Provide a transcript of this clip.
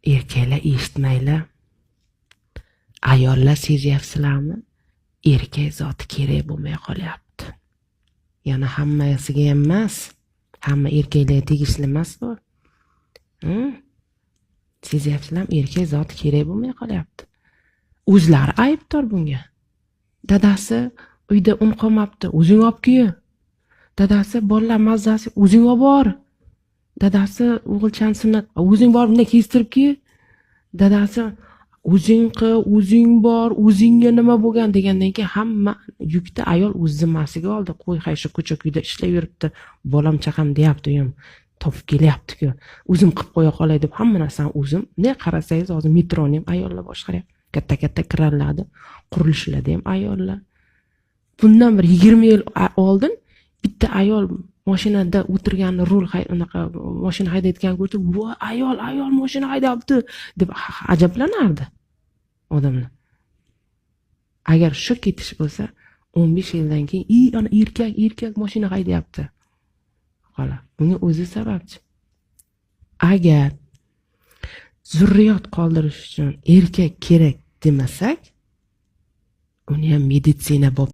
Erkaklar, eshitmanglar. Ayollar, sezyapsizlarmi? Erkak zoti kerak bo'lmay qolyapti. Yana hammasiga ham emas, hamma erkaklarga tegishli emas bu. Sezyapsizlarmi? Erkak zoti kerak bo'lmay qolyapti. O'zlari aybdor bunga. Dadasi, uyda un qolmabdi, o'zing olib kel. Dadasi, bolalar mazzasi, o'zing olib bor. Dadasi, o'g'ilchani sunnat, o'zing borib bunday kestirib kel. Dadasi, o'zing qil, o'zing bor, o'zingga nima bo'lgan degandan keyin hamma yukni ayol o'z zimmasiga oldi. Qo'y, hay, shu ko'cha kuyda ishlab yuribdi, bolam chaqam deyapti, u ham topib kelyapti-ku, o'zim qilib qo'ya qolay deb hamma narsani o'zim. Bunday qarasangiz, hozir metroni ham ayollar boshqaryapti, katta katta kranlarda, qurilishlarda ham ayollar. Bundan bir 20 yil oldin bitta ayol mashinada o'tirganini, rul, unaqa mashina haydayotganini ko'rsa, "Bu ayol, ayol mashina haydayapti", deb ajablanardi odamlar. Agar shu ketish bo'lsa, 15 yildan keyin i ana erkak mashina haydayapti, xolos. Bunga o'zi sababchi. Agar zurriyot qoldirish uchun erkak kerak demasak, uni ham meditsina